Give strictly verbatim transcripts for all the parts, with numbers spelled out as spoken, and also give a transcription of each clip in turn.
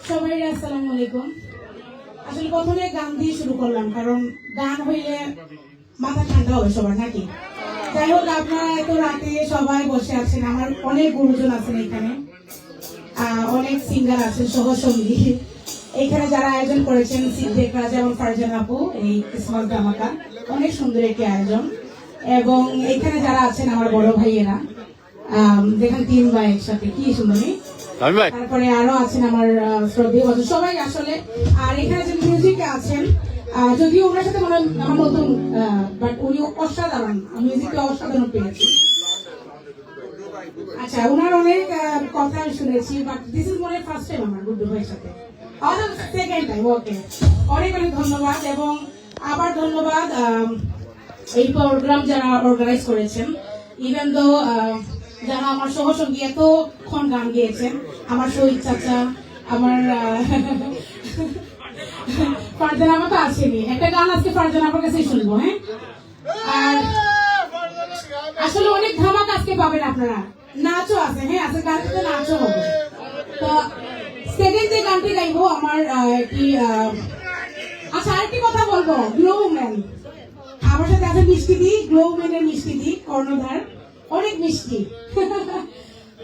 সবাই আসসালামু আলাইকুম। আসলে প্রথমে গান দিয়ে শুরু করলাম, কারণ গান হইলে মাথা ঠান্ডা হবে সবার, নাকি? যাই হোক, আপনারা এত রাতে সবাই বসে আছেন, আমার অনেক গুরুজন আছেন এখানে, আহ, অনেক সিঙ্গার আছেন, সহ সঙ্গী। এখানে যারা আয়োজন করেছেন, সিদ্দিক রাজা এবং ফারজানা আপু, এই ক্রিসমাস ধামাকা, অনেক সুন্দর একটি আয়োজন। এবং এখানে যারা আছেন আমার বড় ভাইয়েরা, আম, যেখানে তিন ভাই একসাথে, কি সুন্দর, নেই? তামিম ভাই। তারপরে আরো আছেন আমার, আহ, শ্রদ্ধেয় ভাজন সবাই আসলে। আর এখানে যে মিউজিকে আছেন, আহ, যদিও ওনার সাথে মনে হয় আমার নতুন, আহ, but উনি অসাধারণ, মিউজিকটা অসাধারণ পেয়েছি। আচ্ছা, ওনার অনেক, আহ, কথা আমি শুনেছি, but this is মনে হয় first time আমার গুড্ডু ভাইয়ের সাথে। অর্থাৎ সেকেন্ড টাইম, ওকে। অনেক অনেক ধন্যবাদ এবং আবার ধন্যবাদ, আম, এই প্রোগ্রাম যারা অর্গানাইজ করেছেন, ইভেন দো, আহ, যারা আমার সহ সঙ্গী এতক্ষণ গান গেয়েছেন, আমার শহীদ চাচা, আমার, আহ, ফারজানা আপা তো আসেনি, একটা গান আজকে ফারজানা আপার কাছেই শুনবো, হ্যাঁ? আর আসলে অনেক ধামাকা আজকে পাবেন আপনারা, নাচও আছে, হ্যাঁ, আজকে গানটাতে নাচও হবে। তো সেকেন্ড যে গানটি গাইবো আমার, আহ, একটি, আহ, আচ্ছা, আরেকটি কথা বলবো, গ্লো উমেন। আমার সাথে আছে মিষ্টি দি, গ্লো উমেনের মিষ্টি দি, কর্ণধার, অনেক মিষ্টি।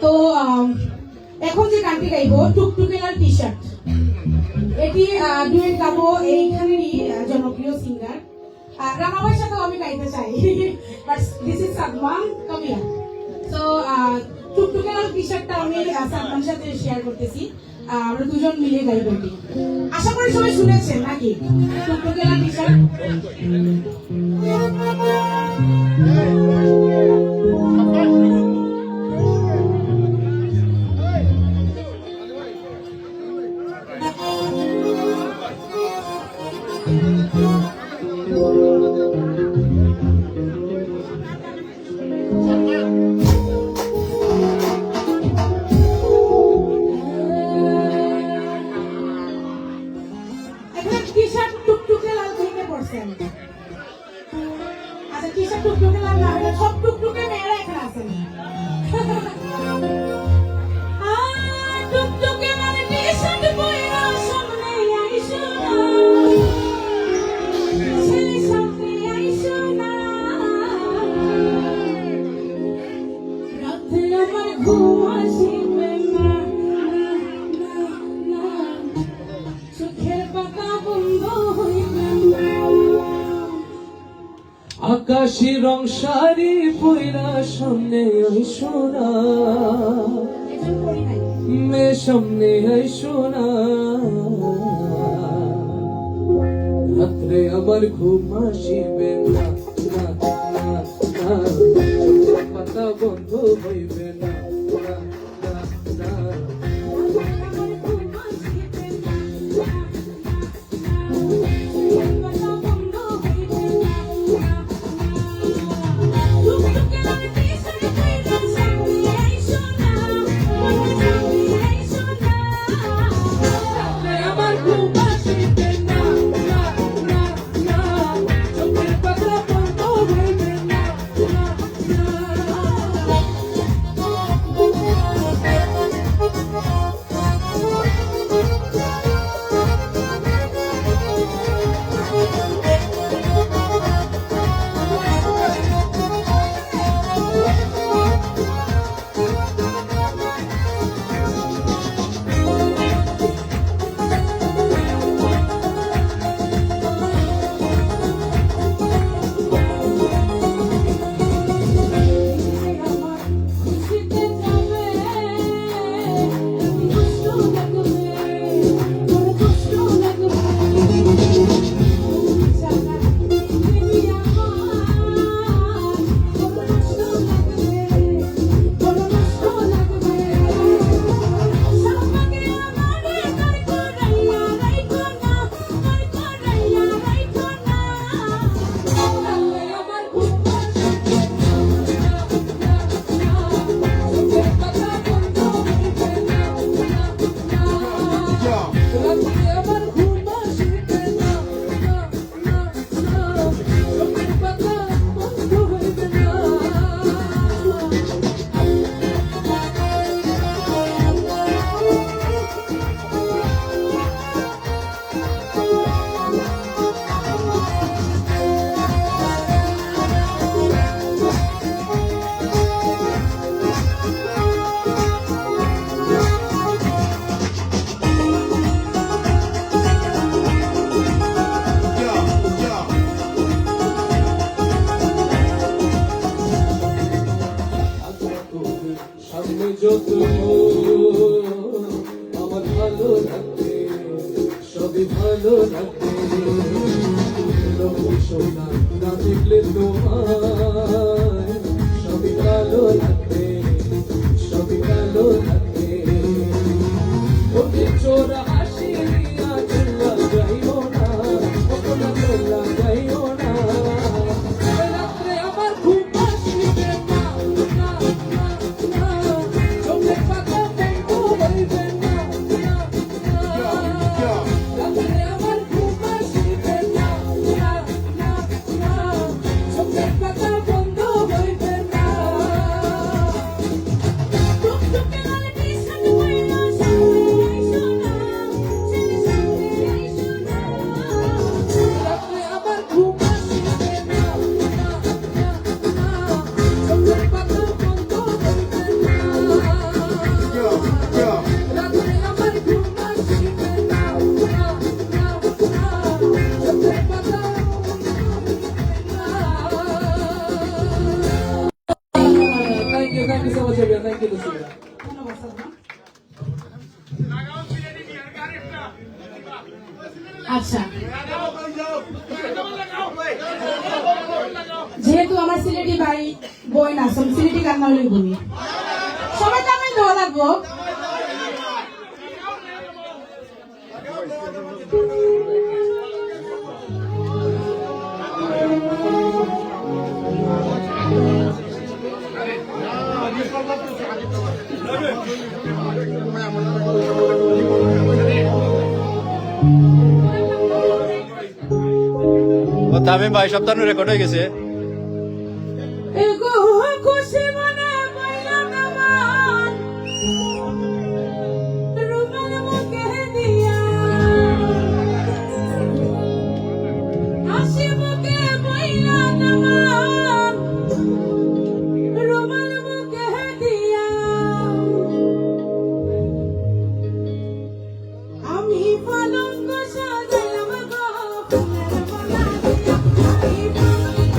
তো, আম, এখন যে গানটি গাইবো, টুকটুকে লাল টি শার্ট, এটি, আহ, ডুয়েট গাবো এইখানেরই, আহ, জনপ্রিয় সিঙ্গার, আহ, রানা ভাইয়ের সাথেও আমি গাইতে চাই। But this is Sadman, come here। So, আহ, টুকটুকে লাল টি শার্টটা আমি, আহ, সাদমানের সাথে শেয়ার করতেছি। আহ, আমরা দুজন মিলে গাইবো এটি। আশা করি সবাই শুনেছেন নাকি? টুকটুকে লাল টি শার্ট। একটা টি শার্ট টুকটুকে লাল ভেঙে পড়ছে। আচ্ছা, টি শার্ট টুকটুকে লাল না হলে সব টুকটুকে মেয়েরা এখানে আছেন। আহ, টুকটুকে লাল টি শার্ট পরা সামনে আইসো না, সেই সামনে আইসো না। রাতে আমার ঘুম আসিবে না, না, না, না। চোখের পাতা বন্ধ হইবে না। আকাশি রং শাড়ি পইরা সামনে আইসো না, মেয়ে সামনে আইসো না। রাত্রে আমার ঘুম আসিবে না, না, না, না। চোখের পাতা বন্ধ হইবে না, না। আমার ভালো লাগবে, সবই ভালো লাগবে। লক্ষ্মী সোনা না দেখলে তোমায়, সবই ভালো লাগবে, সবই ভালো লাগবে। ওরে চোরা হাসিয়া চুল্লা যাইও না, ও কোনা চুল্লা যাইও না। রাত্রে আমার ঘুম আসিবে না, না, না, না। চোখের পাতা বন্ধ হইবে না, না, না। রাত্রে আমার ঘুম আসিবে না, না, না, না। চোখের পাতা বন্ধ হইবে না। Thank you, thank you so much, everyone. Thank you, Lucia. ধন্যবাদ, সালমান। আচ্ছা, যেহেতু আমার সিলেটি ভাই বোন আছেন, সিলেটি গান না হইলে বলি, সবাই তো আমি দেওয়া লাগবো। ও তামিম ভাই, সব তানু রেকর্ড হয়ে গেছে। এগো খুশি মনে বইলা না মান, রুমাল মুখে দিয়া। হাসি মুখে বইলা না মান, রুমাল মুখে দিয়া। আমি পালঙ্ক সাজাইলাম গো ফুলের মালা দিয়া, আমি পালঙ্ক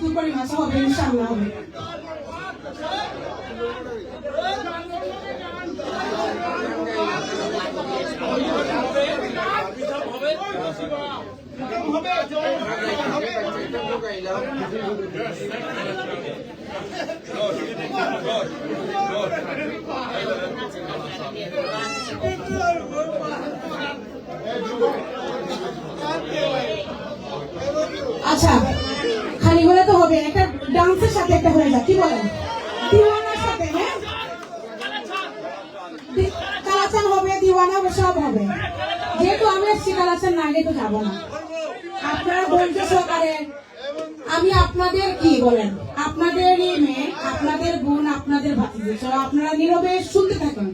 দুপুরে মাছ হবে, ইনশাআল্লাহ হবে। আচ্ছা, খালি হলে তো হবে, একটা ডান্সের সাথে একটা হয়ে যাক, কি বলেন? দিওয়ানার সাথে, হ্যাঁ? দি-, কালাচান হবে, দিওয়ানা হবে, সব হবে। যেহেতু আমি এসছি কালাচান না গেলে তো যাবো না। আপনারা ধৈর্য সহকারে, আমি আপনাদের কি বলেন, আপনাদেরই মেয়ে, আপনাদের বোন, আপনাদের ভাতিজি, তো আপনারা নীরবে শুনতে থাকুন।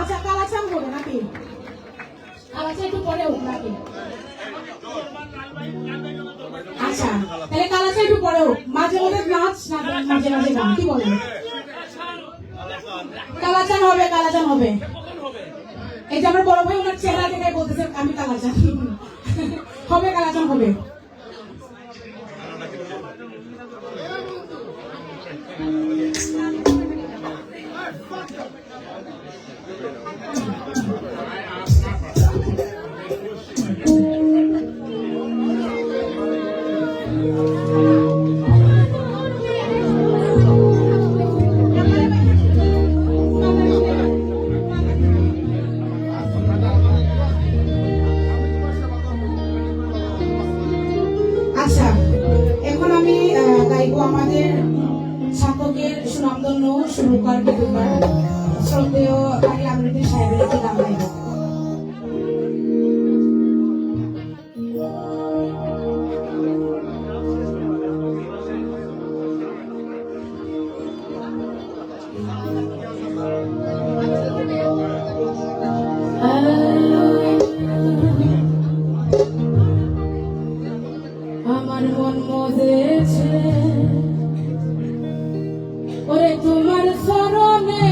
আচ্ছা, কালাচান হবে নাকি? কালাচান একটু পরে হোক নাকি? আচ্ছা, তাহলে কালাচান একটু পরে হোক। মাঝে মাঝে নাচ, না মাঝে মাঝে গান, কি বলেন? কালাচান হবে, কালাচান হবে। এই যে আমার বড় ভাই, ওনার চেহারা দেখে বলতেছে, "আমি কালাচান।" হবে, কালাচান হবে। শুরু করবে তোমার শ্রদ্ধেয় কারি আমরুদ্দিন সাহেবের একটি গান গাইব। আমার মন মজেছে ওরে তোমার স্মরণে।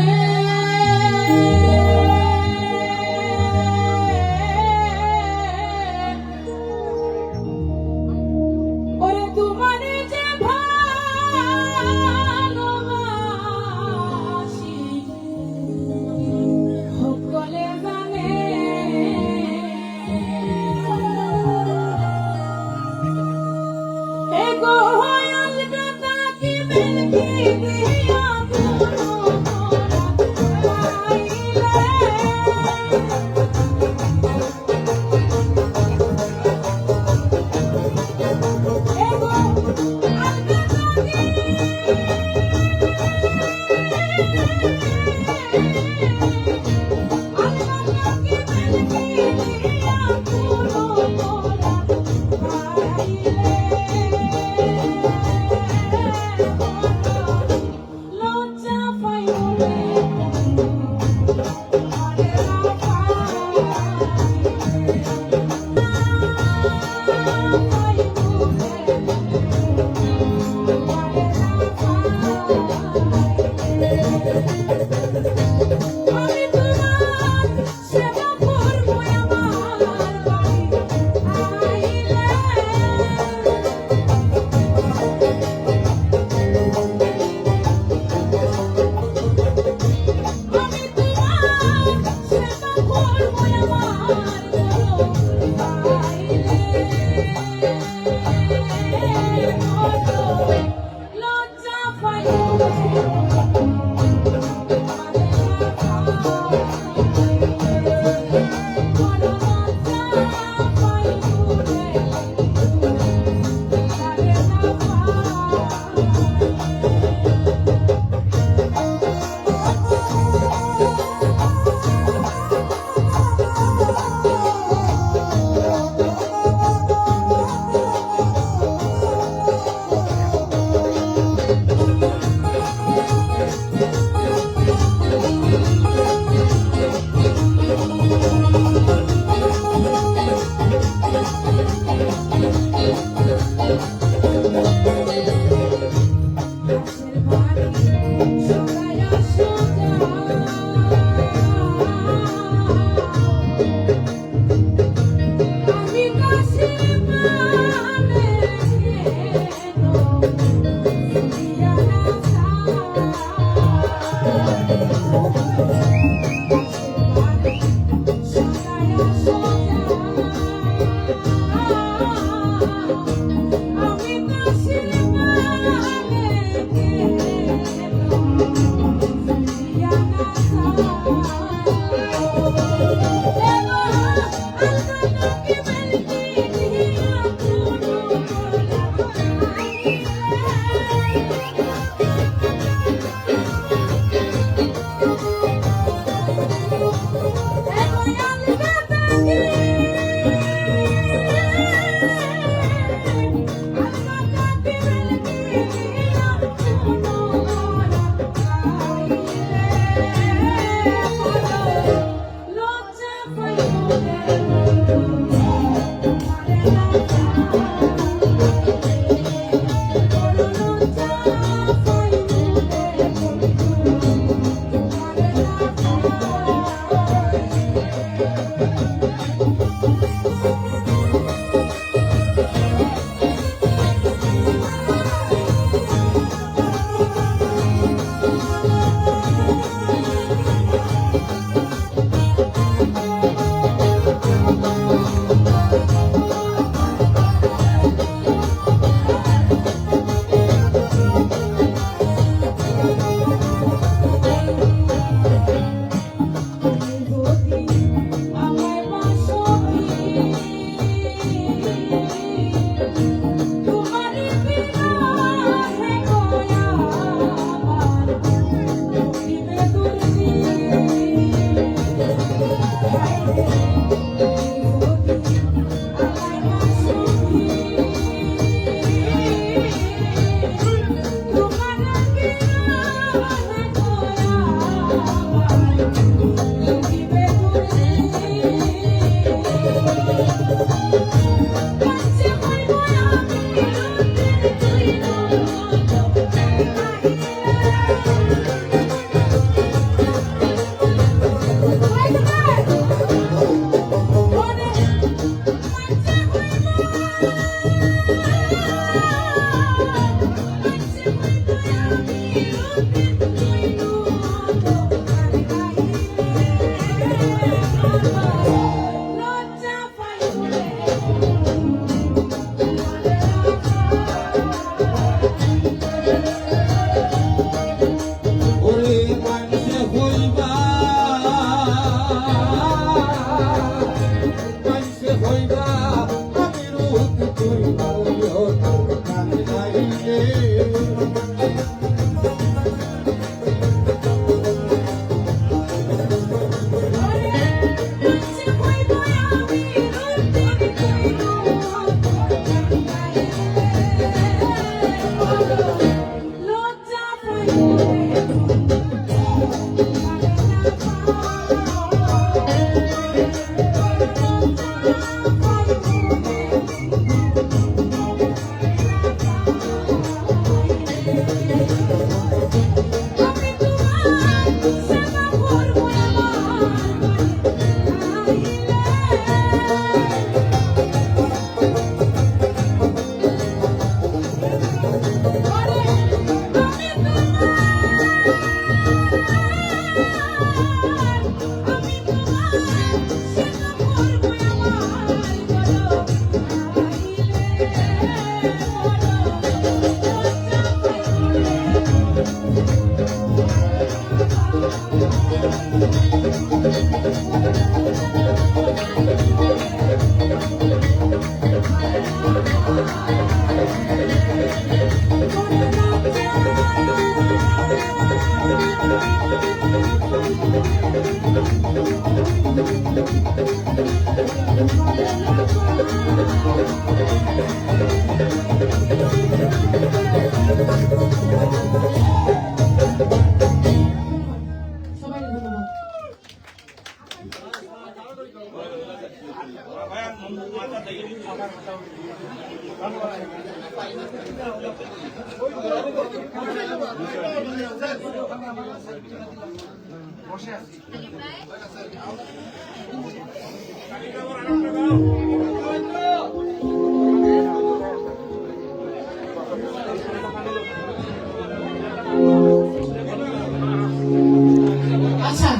আচ্ছা,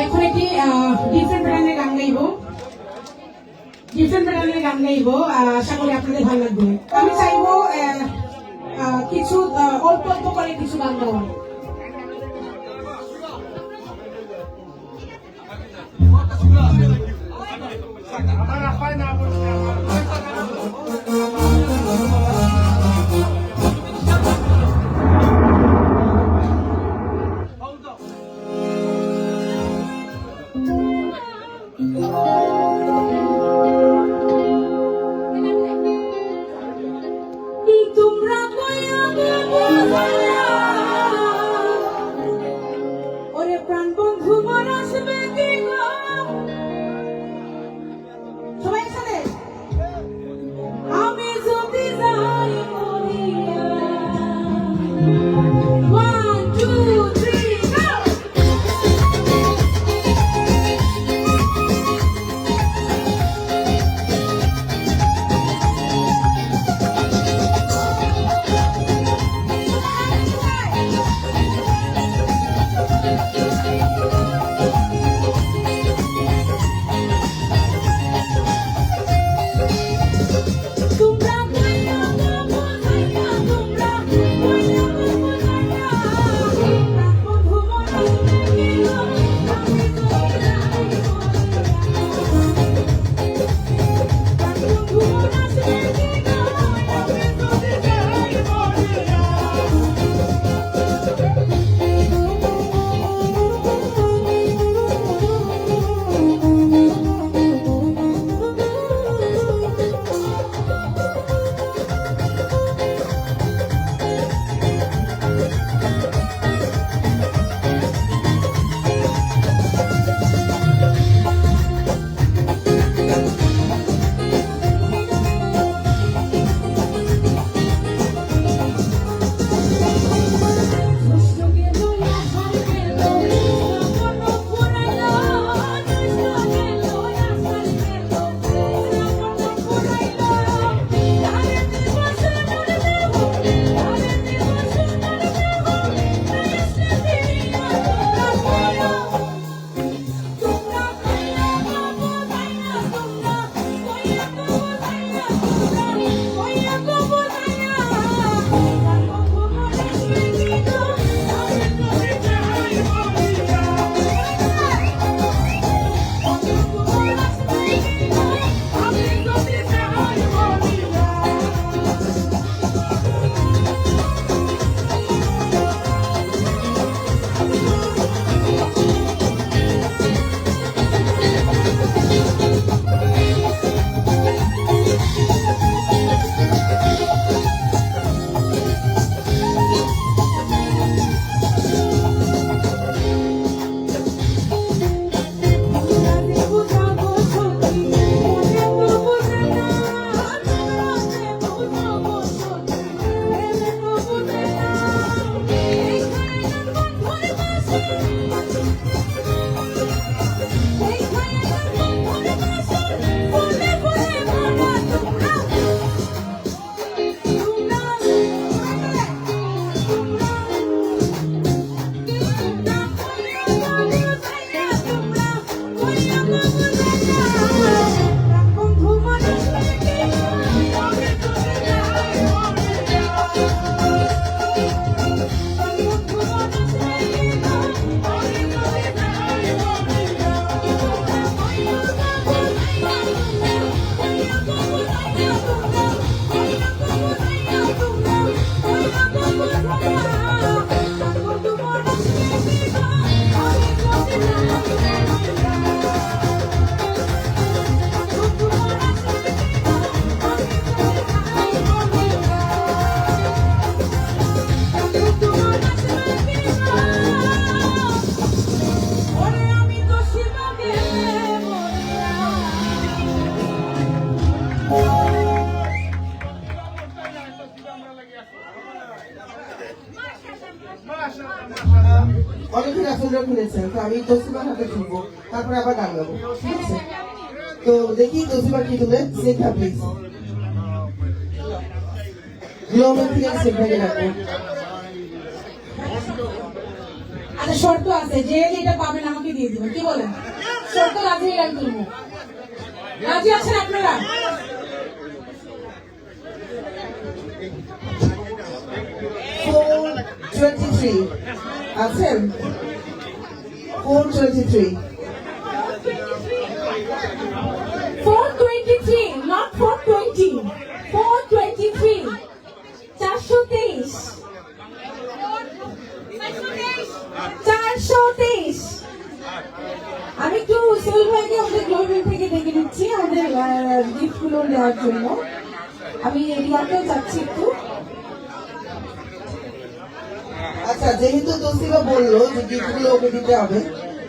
এখন একটি, আহ, ডিফারেন্ট প্যাটার্নের গান গাইবো। ডিফারেন্ট প্যাটার্নের গান গাইবো, আহ, আশা করি আপনাদের ভালো লাগবে। আমি চাইবো, আহ, আহ, কিছু, আহ, অল্প অল্প করে কিছু গান গাওয়া। তোমরা কইয়া গো বুঝাইয়া, ওরে প্রাণ বন্ধু মন আসবে কি গো? সবাই একসাথে। শুনেছেন, তো আমি তসলিমার হাতে তুলবো, তারপরে আবার গান গাবো, ঠিক আছে? তো দেখি তসলিমা কি তুলে, সিনথা প্লিজ। গ্লোবাল থেকে সিনথাকে ডাকবো। আচ্ছা, শর্ত আছে, যে যেটা পাবেন আমাকে দিয়ে দিবেন, কি বলেন? শর্ত রাজি হয়ে আমি তুলবো। রাজি আছেন আপনারা? ফোর টোয়েন্টি থ্রি আছেন? Four twenty three. Four twenty three, not four twenty, four twenty three. চারশো তেইশ। চারশো তেইশ। আমি একটু সোহেল ভাইকে আমাদের গ্লোবাল থেকে ডেকে নিচ্ছি আমাদের, আহ, গিফটগুলো নেওয়ার জন্য। আমি রিয়াকেও চাচ্ছি একটু। আচ্ছা, যেহেতু তসলিমা বললো যে গিফটগুলো ওকে দিতে হবে,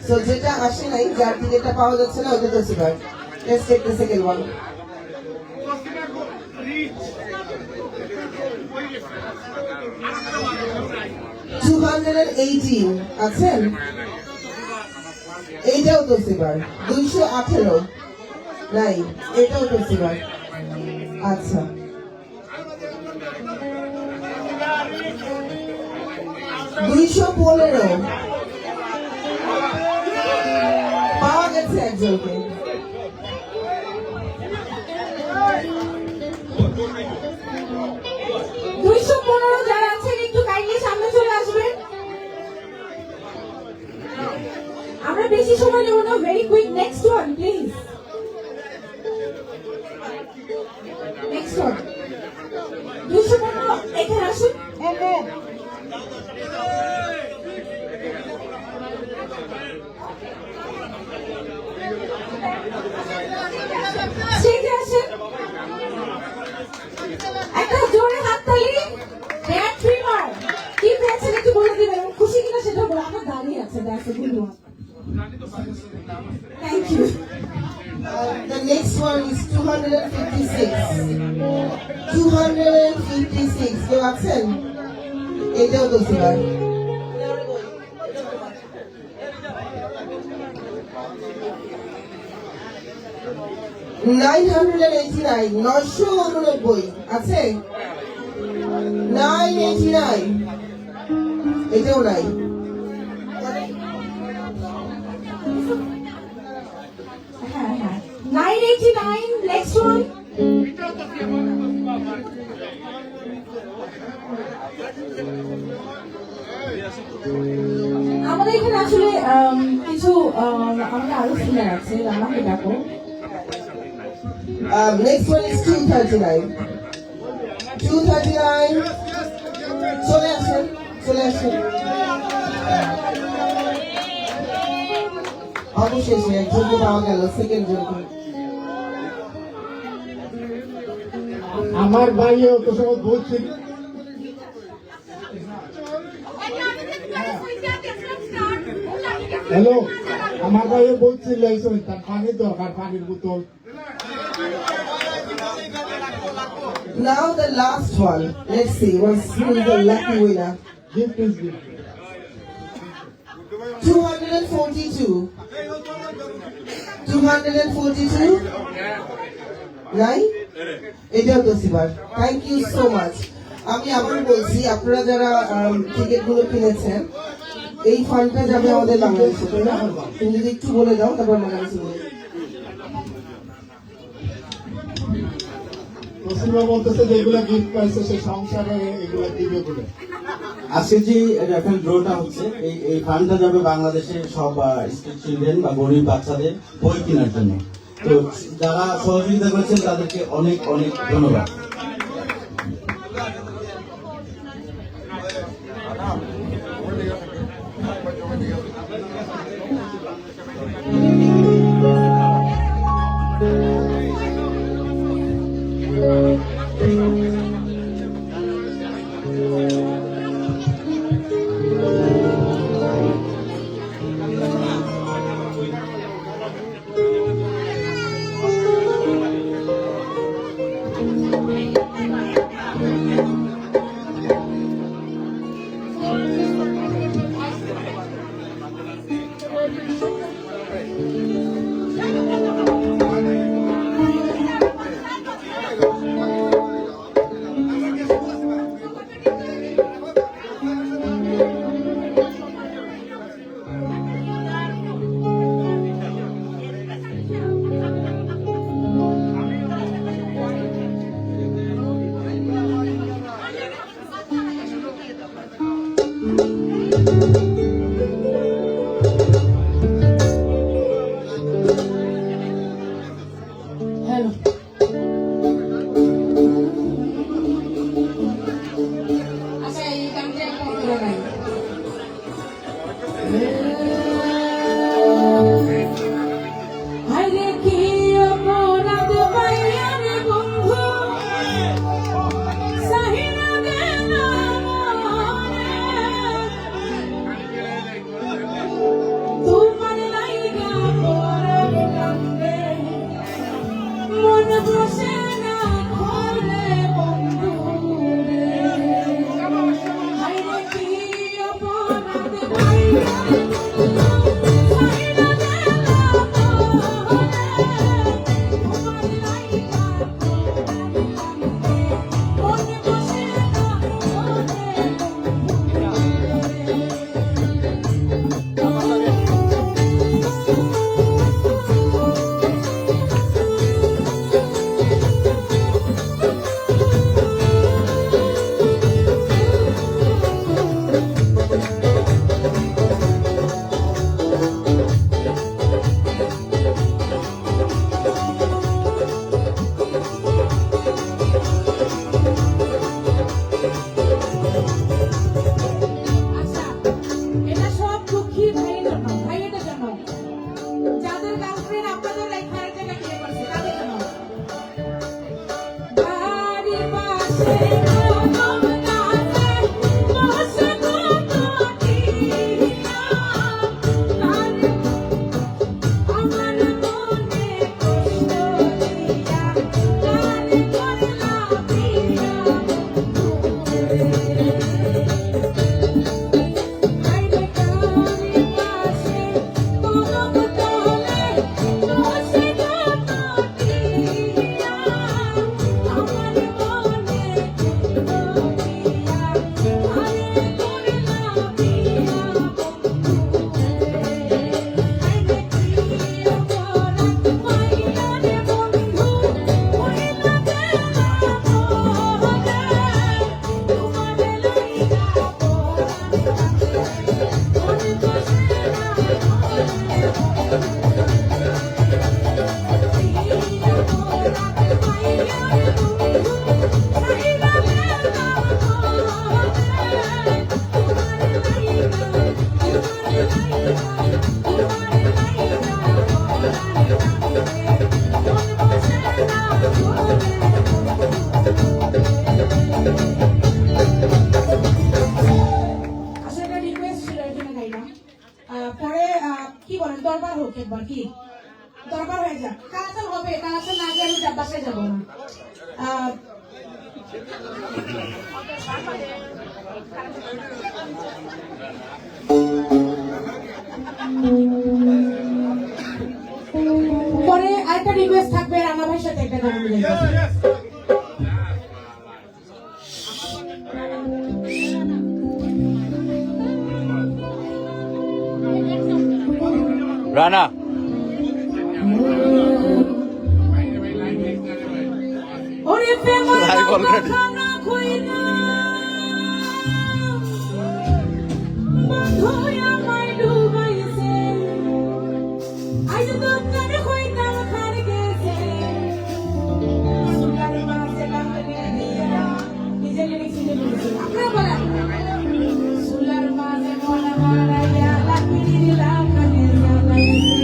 তো যেটা আসে নাই, যার টিকিটটা পাওয়া যাচ্ছে না, okay Taslima. Let's take the second one. Two hundred eighteen আছেন? এইটাও তসলিমার। দুইশো আঠারো। নাই, এটাও তসলিমার। আচ্ছা। দুইশো পনেরো। পাওয়া গেছে একজনকে। দুইশো পনেরো যারা আছেন, একটু কাইন্ডলি সামনে চলে আসবেন। আমরা বেশি সময় নেব না, very quick, next one, please. Next one. দুইশো পনেরো, এখানে আসুন। স্টেজে আসেন। একটা জোরে হাততালি। Bat trimmer. কি পেয়েছেন একটু বলে দিবেন। খুশি কিনা সেটা বলে। আমার দাঁড়িয়ে আছে, that's a good one. Thank you. Uh, the next one is two hundred fifty six. Two hundred fifty six. কেউ আছেন? এটাও তো silver. Nine hundred eighty nine, নয়শো ঊননব্বই আছে? নাইন এইটি নাইন, এটাও নাই। হ্যাঁ, হ্যাঁ। Nine eighty nine, next one. আমাদের এখানে আসলে, আম, কিছু, আম, আমাদের আরো সিঙ্গার আছে, আমাকে ডাকো। Um, next one is two thirty nine. Two thirty nine. চলে আসেন, চলে আসেন। অবশেষে একজনকে পাওয়া গেল, সেকেন্ড জনকে। আমার ভাইয়ে অত সময় বলছিল। হ্যালো, আমার ভাইয়ে বলছিল এই সময় তার পানির দরকার, পানির বোতল। Now the last one. Let's see, what's, who is the lucky winner? Gift is gift. Two hundred forty two. Two hundred forty two. নাই? এটাও তো silver. Thank you so much. আমি আবার বলছি, আপনারা যারা, আম, টিকিটগুলো কিনেছেন, এই ফান্ডটা যাবে আমাদের বাংলাদেশে, তাই না? তুমি যদি একটু বলে দাও, তারপর আমরা কিছু বলি। তসলিমা বলতেছে যে এগুলা গিফট পাইছে, সে সংসারে এগুলা দিবে বলে। আজকে যে র্যাফেল ড্রটা হচ্ছে, এই, এই ফান্ডটা যাবে বাংলাদেশের সব, আহ, স্ট্রিট চিলড্রেন বা গরিব বাচ্চাদের বই কেনার জন্য। তো যারা সহযোগিতা করেছেন তাদেরকে অনেক অনেক ধন্যবাদ। গার্লফ্রেন্ড আপনাদের লাইফ খারাপ জায়গা ক্রিয়েট করছে, তাদের জন্য। আসলে একটা রিকোয়েস্ট ছিল, এর জন্য গাইলাম। আহ, পরে, আহ, কি বলেন, দরবার হোক একবার, কি দরবার হয়ে যাক। কালাচান হবে, কালাচান না গেলে আমি যা-, বাসায় যাবো না। আহ, পরে আরেকটা রিকোয়েস্ট থাকবে, রানা ভাইয়ের সাথে একটা গান মিলে। রানা। ওরে প্রেম লাইভ অলরেডি। বন্ধু আমায় ডুবাইছে। আজ তো তার হইতাম হার গেছে। সুলার মাঝে লাগাই দিয়া। নিজের লিরিক্স নিজে বলেছি। আপনারা বলেন। সুলার মাঝে মন হারাইয়া লাকড়ির লাখানে জ্বালাইছে।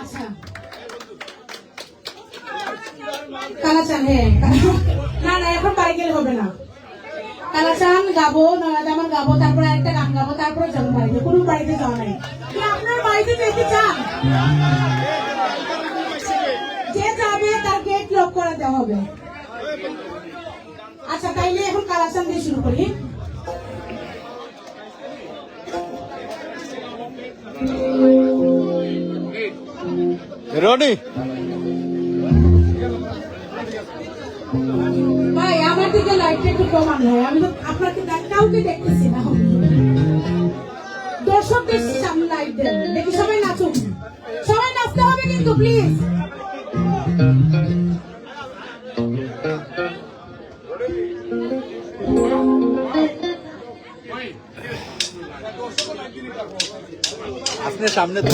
আচ্ছা। কালাচান, হ্যাঁ। না, না, এখন বাড়ি গেলে হবে না। কালাচান গাবো, নয়া জামান গাবো, তারপরে আরেকটা গান গাবো, তারপরে যাবো বাড়িতে। কোনো বাড়িতে যাওয়া নাই। কি আপনার বাড়িতে যেতে চান? যে করে দেওয়া হবে। আচ্ছা, তাইলে এখন কালাচান দিয়ে শুরু করি। রনি। ভাই, আমার দিকে লাইটটা একটু কমান হয়। আমি তো আপনাকে দেখ-, কাউকে দেখতেছি না। দর্শকদের সামনে লাইট দেন, দেখি সবাই নাচুক। সবাই নাচতে হবে কিন্তু, প্লিজ। আপনি সামনে তো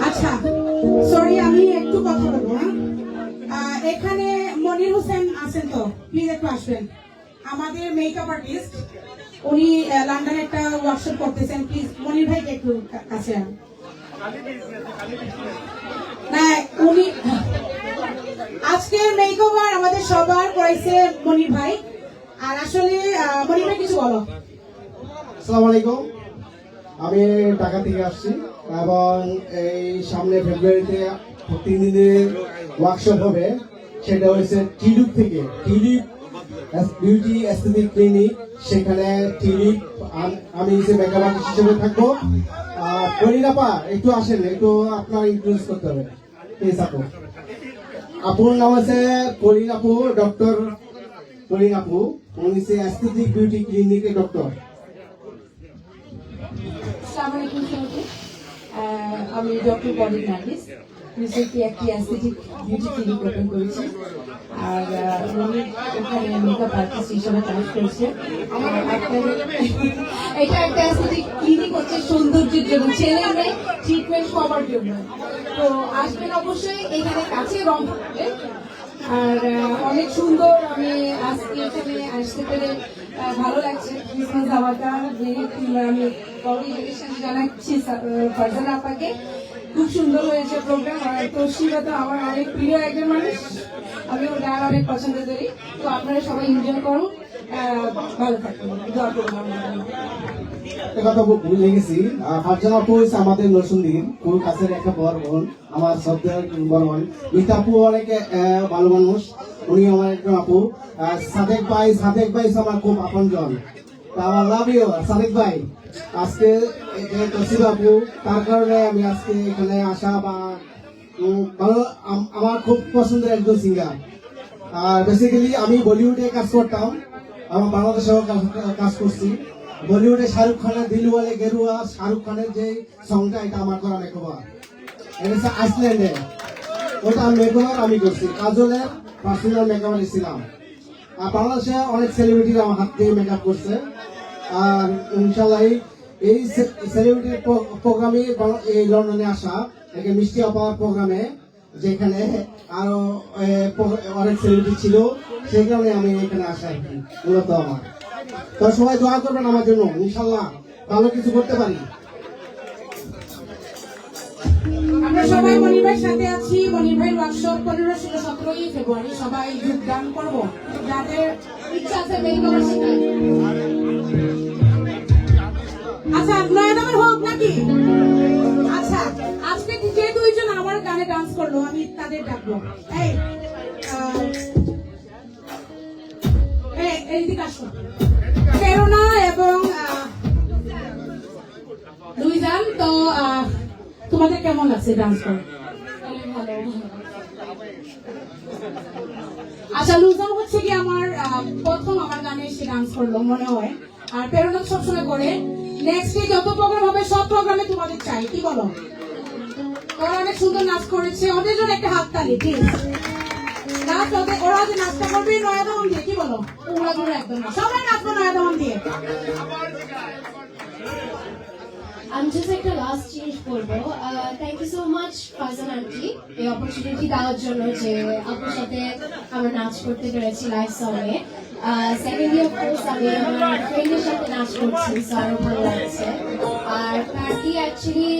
আচ্ছা, সরি, আমি একটু কথা বলবো, হ্যাঁ? আহ, এখানে মনির হোসেন আছেন তো, প্লিজ একটু আসবেন। আমাদের মেকআপ আর্টিস্ট, উনি, আহ, লন্ডনে একটা ওয়ার্কশপ করতেছেন, প্লিজ মনির ভাইকে একটু কা-, কাছে আন। না, উনি আজকে মেকওভার আমাদের সবার করাইছে মনির ভাই। আর আসলে, আহ, মনির ভাই কিছু বলো। আসসালামু আলাইকুম, আমি ঢাকা থেকে আসছি এবং এই সামনে ফেব্রুয়ারিতে তিন দিনের ওয়ার্কশপ হবে, সেটা হয়েছে টিউলিপ থেকে। টিউলিপ বিউটি অ্যাস্থেটিক ক্লিনিক, সেখানে টিভি, আম-, আমি হচ্ছে মেকআপ আর্টিস্ট হিসেবে থাকবো। আহ, কলিন আপা, একটু আসেন, একটু আপনার ইন্ট্রোডিউস করতে হবে। প্লিজ আপু। আপুর নাম আছে কলিন আপু, ডক্টর কলিন আপু। উনি হচ্ছে অ্যাস্থেটিক বিউটি ক্লিনিকের ডক্টর। আসসালামু আলাইকুম সবাইকে। আহ, আমি ডক্টর কলিন নার্গিস। রিসেন্টলি একটি অ্যাস্থেটিক বিউটি ক্লিনিক ওপেন করেছি। আর, আহ, উনি ওখানে মেকআপ আর্টিস্ট হিসেবে কাজ করছে। আর আপনাদের এটা একটা অ্যাস্থেটিক ক্লিনিক হচ্ছে সৌন্দর্যের জন্য, ছেলে মেয়ে ট্রিটমেন্ট সবার জন্য। তো আসবেন অবশ্যই, এখানে কাছে রংপুরে। আর, আহ, অনেক সুন্দর, আমি আজকে এখানে আসতে পেরে, আহ, ভালো লাগছে। ক্রিসমাস ধামাকা, যেহেতু আমি কংগ্রেচুলেশন জানাচ্ছি, আহ, ফারজানা আপাকে। খুব সুন্দর হয়েছে প্রোগ্রাম। আর তশরিফা তো আমার অনেক প্রিয় একজন মানুষ, আমি ওনার অনেক পছন্দ করি। তো আপনারা সবাই এনজয় করুন, আহ, ভালো থাকবেন, দোয়া করুন আমার জন্য। একটা কথা বল-, ভুলে গেছি, আহ, ফারজানা আপু হচ্ছে আমাদের নরসিংদীর খুব কাছের একটা বড় বোন, আমার শ্রদ্ধেয় একজন বড় বোন। মিতা আপু অনেক, আহ, ভালো মানুষ, উনি আমার একজন আপু। আহ, সাদেক ভাই, সাদেক ভাই হচ্ছে আমার খুব আপনজন। তা আমার লাভ ইউ সাদেক ভাই, আজকে এই যে তশরিফা আপু, তার কারণে আমি আজকে এখানে আসা বা, উম, ভালো, আম-, আমার খুব পছন্দের একজন সিঙ্গার। আর বেসিক্যালি আমি বলিউডে কাজ করতাম, আমার বাংলাদেশেও কাজ, কাজ করছি। বলিউডে শাহরুখ খানের দিলওয়ালে গেরুয়া, শাহরুখ খানের যে সংটা, এটা আমার করা মেকওভার। এটা হচ্ছে আইসল্যান্ডে, ওটা মেকওভার আমি করছি, কাজলের পার্সোনাল মেকওভার ছিলাম। আর বাংলাদেশে অনেক সেলিব্রিটি আমার হাত দিয়ে মেকআপ করছে। আর ইনশাল্লাহ এই, এই সে-, সেলিব্রিটির প্র-, প্রোগ্রামে বাং-, এই লন্ডনে আসা, একে মিষ্টি আপার প্রোগ্রামে, যেখানে আরো, এ, প্র-, অনেক সেলিব্রিটি ছিল, সেই কারণে আমি এখানে আসা আর কি, মূলত আমার। তো সবাই দোয়া করবেন আমার জন্য, ইনশাল্লাহ ভালো কিছু করতে পারি। আমরা সবাই মনির ভাইয়ের সাথে আছি। মনির ভাইয়ের ওয়ার্কশপ পনেরো, ষোলো, সতেরোই ফেব্রুয়ারি, সবাই যোগদান করব। যাদের ইচ্ছা আছে মেকআপ শিখতে। আচ্ছা, নয়া দামের হোক নাকি? আচ্ছা, আজকে যে দুইজন আমার গানে ডান্স করলো, আমি তাদের ডাকবো। এই, আহ, এই, এইদিকে আসো। প্রেরণা এবং, আহ, লুইজান, তো, আহ, তোমাদের কেমন লাগছে ডান্স করে? আচ্ছা, লুইজান হচ্ছে কি আমার, আহ, প্রথম আমার গানে এসে ডান্স করলো মনে হয়। আর প্রেরণা তো সবসময় করে। নেক্সট ডে যত প্রোগ্রাম হবে, সব প্রোগ্রামে তোমাদের চাই, কি বলো? ওরা অনেক সুন্দর নাচ করেছে, ওদের জন্য একটা হাততালি প্লিজ। লাস্ট ওদের, ওরা যে নাচটা করবে নয়া দমন দিয়ে, কি বলো? উড়াধুরা একদম না, সবাই নাচবো নয়া দমন দিয়ে। আমি জাস্ট একটা লাস্ট জিনিস বলবো, thank you so much Farzana aunty, এই অপরচুনিটি দেওয়ার জন্য যে আপনার সাথে আমরা নাচ করতে পেরেছি লাইভ সং এ। সেকেন্ডলি অফ কোর্স আমি আমার ফ্রেন্ডের সাথে নাচ করছি, সো আরো ভালো লাগছে। আর পার্টি অ্যাকচুয়ালি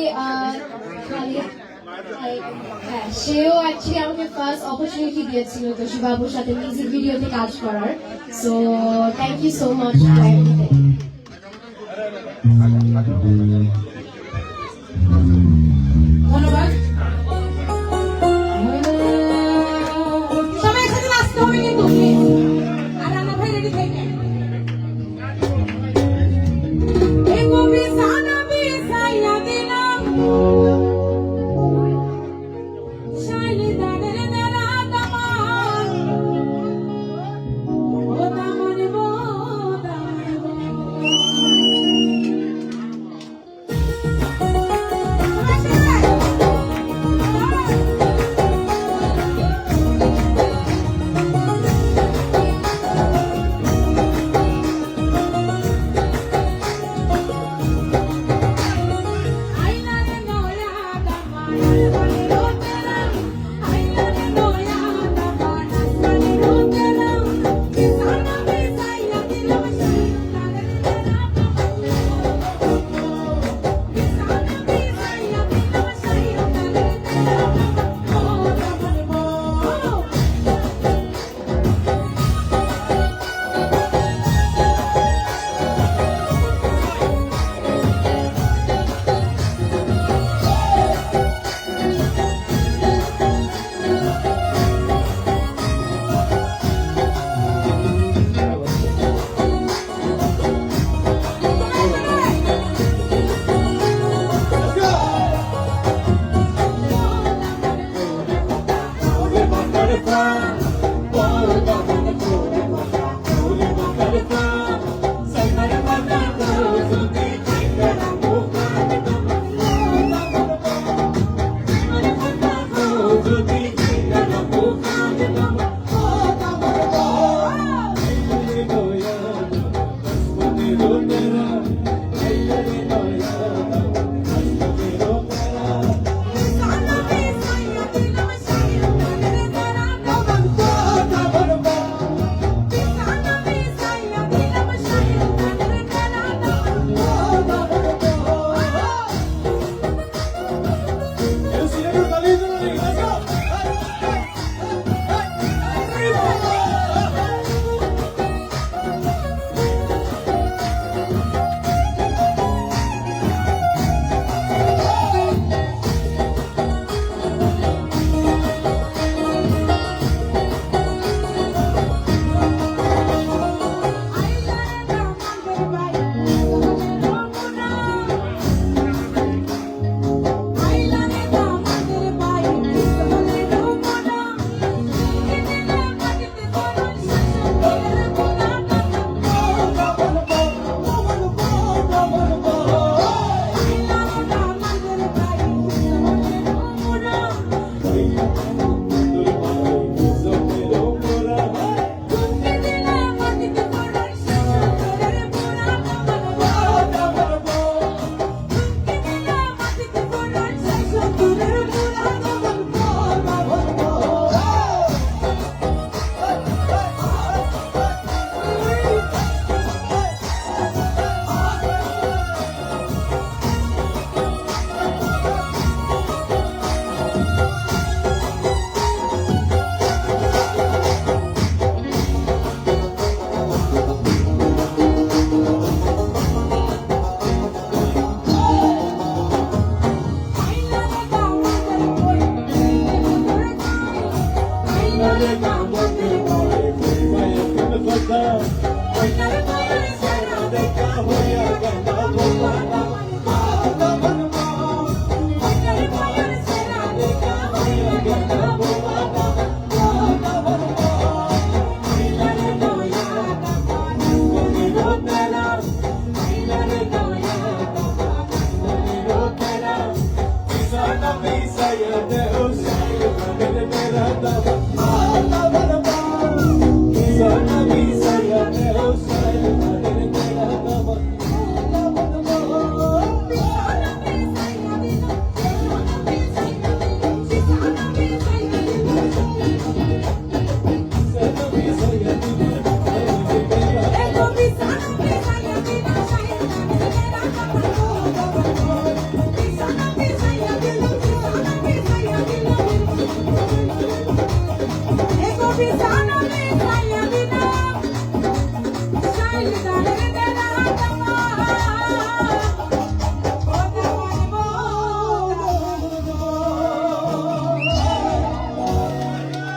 খালি, হ্যাঁ, সেও অ্যাকচুয়ালি আমাকে ফার্স্ট অপরচুনিটি দিয়েছিল তো শিবাবুর সাথে মিউজিক ভিডিওতে কাজ করার। So thank you so much for everything. ধন্যবাদ। সবাই একসাথে নাচতে হবে কিন্তু, প্লিজ। আর রানা ভাই রেডি থাকেন। এ কবি সানা বিছাইয়া দিলাম।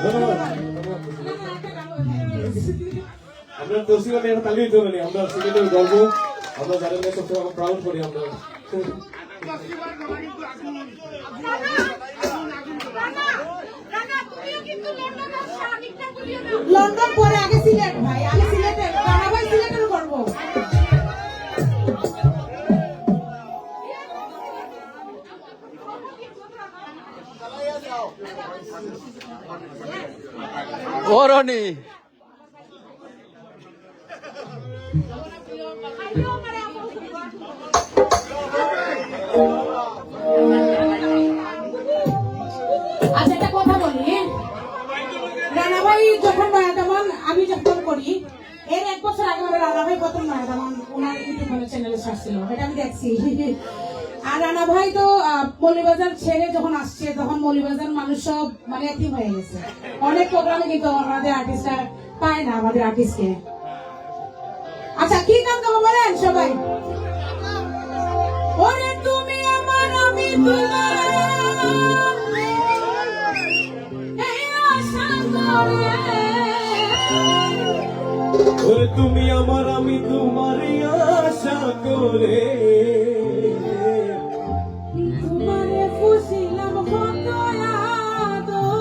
ধন্যবাদ। আমরা তৌসিফ আলী একটা তালি দিতে পারি, আমরা সিলেটের গর্ব, আমরা যাদের নিয়ে সবসময় আমরা প্রাউড করি আমরা। লন্ডন পরে আগে সিলেট ভাই, আগে সিলেটের, রানা ভাই সিলেটের গর্ব। ও রনি। আচ্ছা, একটা কথা বলি, রানা ভাই যখন নয়া তেমন আমি যখন করি, এর এক বছর আগে আমার রানা ভাই প্রথম নয়া তেমন ওনার ইউটিউব চ্যানেলে ছাড়ছিল, এটা আমি দেখছি। আর রানা ভাই তো আহ, মৌলভীবাজার ছেড়ে যখন আসছে, তখন মৌলভীবাজার মানুষ সব মানে এতিম হয়ে গেছে। অনেক প্রোগ্রামে কিন্তু আমাদের আর্টিস্টরা পায় না আমাদের আর্টিস্টকে। আচ্ছা, কি গান গাবো বলেন সবাই? ওরে তুমি আমার, আমি তোমার, এই আশা করে। ওরে তুমি আমার, আমি তোমার, এই আশা করে। তোমারে ফুসিলাম কত আদরে।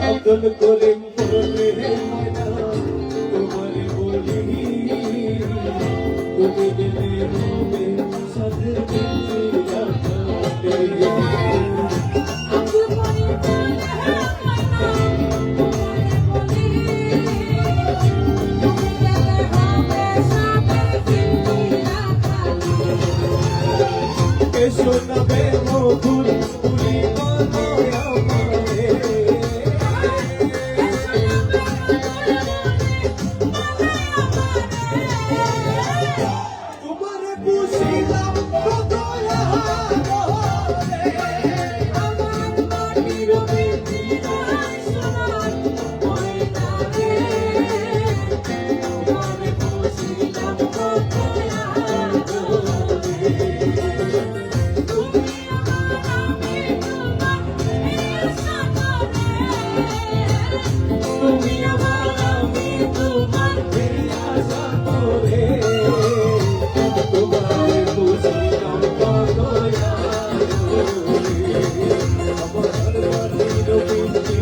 আব্দুল করিম বলে, ময়না, তোমারে বলি, তুমি গেলে রবে সাথে। এসো না বেমকুল, তুমি বলো আমারে। তোমারে বুঝিলাম কত আদরে। আমার মাটির মিঠু সোনার ময়না রে। তোমারে বুঝিলাম কত আদরে। তুমি আমার, আমি তোমার, এই সাগরে। তুমি আমার, আমি তোমার, এই সাগরে। তোমারে বুঝিলাম কত আদরে। আমার মাটির মিঠু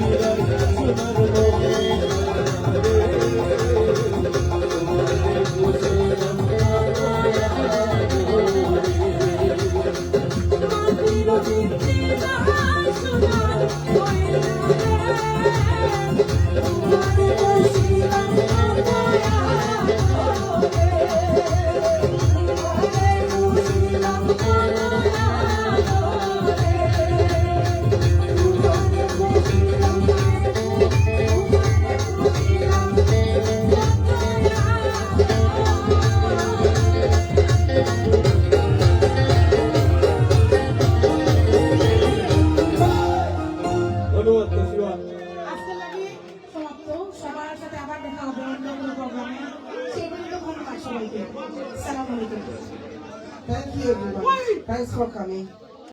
সোনার ময়না রে। তোমারে বুঝিলাম কত আদরে। ধন্যবাদ, ধন্যবাদ। আজকের লাগি সমাপ্ত। সবার সাথে আবার দেখা হবে অন্য কোনো প্রোগ্রামে। সেই পর্যন্ত ধন্যবাদ সবাইকে। সালাম আলাইকুম। Thank you, everyone. Thanks for coming.